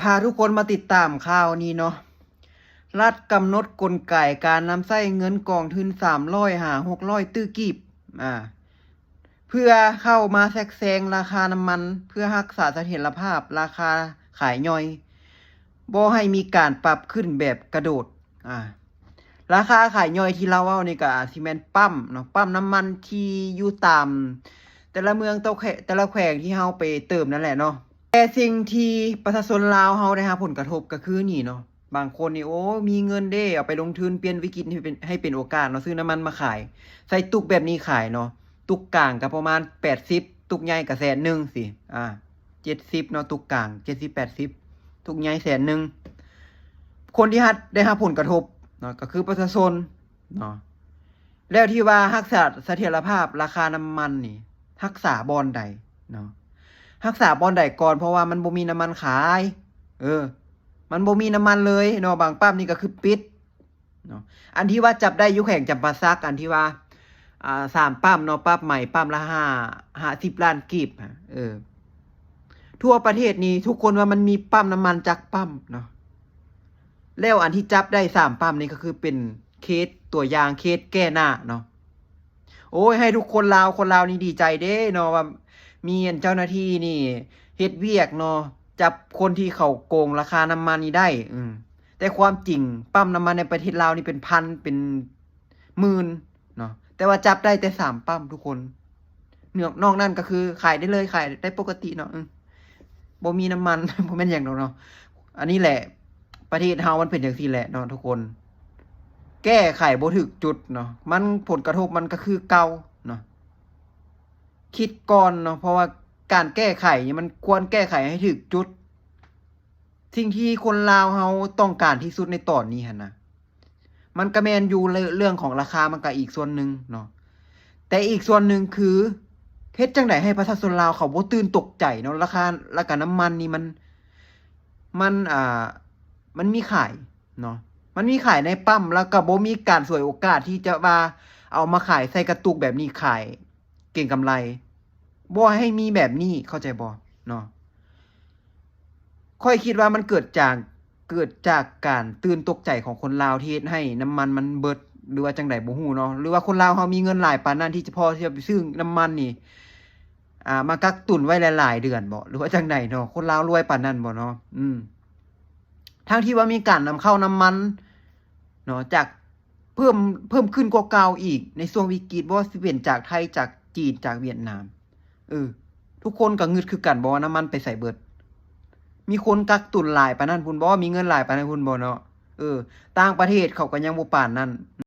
ພາທຸກຄົນມາຕິດຕາມຂ່າວນີ້ເນາະ. ລັດກຳນົດກົນໄກການນຳໃຊ້ເງິນກອງທຶນສາມຮ້ອຍຫາຫົກຮ້ອຍຕື້ກີບ ອາ ເພື່ອເຂົ້າມາແຊກແຊງລາຄານ້ຳມັນ ເພື່ອຮັກສາສະຖຽນລະພາບລາຄາຂາຍຍ່ອຍ ບໍ່ໃຫ້ມີການປັບຂຶ້ນແບບກະໂດດ. ອາ ລາຄາຂາຍຍ່ອຍທີ່ລາວເວົ້ານີ້ກໍອາດຊິແມ່ນປ້ຳເນາະ, ປ້ຳນ້ຳມັນທີ່ຢູ່ຕາມແຕ່ລະເມືອງ ແຕ່ລະແຂວງທີ່ເຮົາໄປເຕີມນັ້ນແຫຼະເນາະ. ແຕ່ສິ່ງທີ່ປະຊາຊົນລາວເຮົາໄດ້ຮັບຜົນກະທົບກໍຄືນີ້ເນາະ. ບາງຄົນນີ້ ໂອ້ ມີເງິນເດ້ ເອົາໄປລົງທຶນ ປ່ຽນວິກິດໃຫ້ເປັນ ໃຫ້ເປັນໂອກາດເນາະ, ຊື້ນ້ຳມັນມາຂາຍ ໃສ່ຕຸກແບບນີ້ຂາຍເນາະ. ຕຸກກາງກໍປະມານແປດສິບ ຕຸກໃຫຍ່ກໍແສນໜຶ່ງຊີ້ ອາ ເຈັດສິບເນາະ, ຕຸກກາງເຈັດສິບ ແປດສິບ ຕຸກໃຫຍ່ແສນໜຶ່ງ. ຄົນທີ່ຮັບ ໄດ້ຮັບຜົນກະທົບເນາະ ກໍຄືປະຊາຊົນເນາະ. ແລ້ວທີ່ວ່າຮັກສາສະຖຽນລະພາບລາຄານ້ຳມັນນີ້ ຮັກສາບ່ອນໃດເນາະ? ຮັກສາບ່ອນໃດກ່ອນ? ເພາະວ່າມັນບໍ່ມີນ້ຳມັນຂາຍ. ເອີ ມັນບໍ່ມີນ້ຳມັນເລີຍເນາະ, ບາງປ້ຳນີ້ກໍຄືປິດເນາະ. ອັນທີ່ວ່າຈັບໄດ້ຢູ່ແຂວງຈຳປາສັກ ອັນທີ່ວ່າ ອ່າ ສາມປ້ຳເນາະ, ປັບໃໝ ປ້ຳລະຫ້າ ຫ້າສິບລ້ານກີບ. ເອີ ທົ່ວປະເທດນີ້ທຸກຄົນວ່າມັນມີປ້ຳນ້ຳມັນຈັກປ້ຳເນາະ. ແລ້ວອັນທີ່ຈັບໄດ້ສາມປ້ຳນີ້ກໍຄືເປັນເຄສຕົວຢ່າງ ເຄສແກ້ໜ້າເນາະ. ໂອ້ຍ ໃຫ້ທຸກຄົນລາວ ຄົນລາວນີ້ດີໃຈເດ້ເນາະ ວ່າມີອັນເຈົ້າໜ້າທີ່ນີ້ເຮັດວຽກເນາະ ຈັບຄົນທີ່ເຂົາໂກງລາຄານ້ຳມັນນີ້ໄດ້. ອືມ ແຕ່ຄວາມຈິງປ້ຳນ້ຳມັນໃນປະເທດລາວນີ້ເປັນພັນເປັນໝື່ນເນາະ, ແຕ່ວ່າຈັບໄດ້ແຕ່ສາມປ້ຳທຸກຄົນ. ນອກ ນອກນັ້ນກໍຄືຂາຍໄດ້ເລີຍ ຂາຍໄດ້ປົກກະຕິເນາະ. ອືມ ບໍ່ມີນ້ຳມັນ ບໍ່ແມ່ນຫຍັງດອກເນາະ. ອັນນີ້ແຫຼະ ປະເທດເຮົາມັນເປັນຈັ່ງຊີ້ແຫຼະເນາະທຸກຄົນ, ແກ້ໄຂບໍ່ຖືກຈຸດເນາະ, ມັນ ຜົນກະທົບມັນກໍຄືເກົ່າເນາະ. ຄິດກ່ອນເນາະ ເພາະວ່າການແກ້ໄຂນີ້ມັນຄວນແກ້ໄຂໃຫ້ຖືກຈຸດ. ສິ່ງທີ່ຄົນລາວເຮົາຕ້ອງການທີ່ສຸດໃນຕອນນີ້ຫັ້ນນະ ມັນກະແມ່ນຢູ່ເລື່ອງຂອງລາຄາ ມັນກະອີກສ່ວນໜຶ່ງເນາະ, ແຕ່ອີກສ່ວນໜຶ່ງຄືເຮັດຈັ່ງໃດໃຫ້ປະຊາຊົນລາວເຂົາບໍ່ຕື່ນຕົກໃຈເນາະ. ລາຄາ ລະກະນ້ຳມັນນີ້ມັນ ມັນ ອ່າ ມັນມີຂາຍເນາະ, ມັນມີຂາຍໃນປ້ຳ ລະກະບໍ່ມີການສວຍໂອກາດທີ່ຈະວ່າເອົາມາຂາຍໃສ່ກະຕຸກແບບນີ້ ຂາຍເກັງກຳໄລ, ບໍ່ໃຫ້ມີແບບນີ້ ເຂົ້າໃຈບໍ່ເນາະ? ຂ້ອຍຄິດວ່າມັນເກີດຈາກ ເກີດຈາກການຕື່ນຕົກໃຈຂອງຄົນລາວ ທີ່ເຮັດໃຫ້ນ້ຳມັນມັນເບິດ ຫຼືວ່າຈັ່ງໃດບໍ່ຮູ້ເນາະ, ຫຼືວ່າຄົນລາວເຮົາມີເງິນຫຼາຍປານນັ້ນທີ່ຈະພໍທີ່ຈະໄປຊື້ນ້ຳມັນນີ້ ອ່າ ມາກັກຕຸນໄວ້ຫຼາຍໆເດືອນບໍ ຫຼືວ່າຈັ່ງໃດເນາະ? ຄົນລາວລວຍປານນັ້ນບໍເນາະ? ອືມ ທັງທີ່ວ່າມີການນຳເຂົ້ານ້ຳມັນເນາະ ຈາກ ເພີ່ມ ເພີ່ມຂຶ້ນກວ່າເກົ່າອີກໃນຊ່ວງວິກິດ, ບໍ່ວ່າຊິເປັນຈາກໄທ, ຈາກຈີນ, ຈາກຫວຽດນາມ. ເອີ ທຸກຄົນກໍງຶດຄືກັນບໍວ່ານ້ຳມັນໄປໃສເບິດ? ມີຄົນກັກຕຸນຫຼາຍປານນັ້ນພຸ້ນບໍ? ມີເງິນຫຼາຍປານນັ້ນພຸ້ນບໍເນາະ? ເອີ ຕ່າງປະເທດເຂົາກໍຍັງບໍ່ປານນັ້ນ.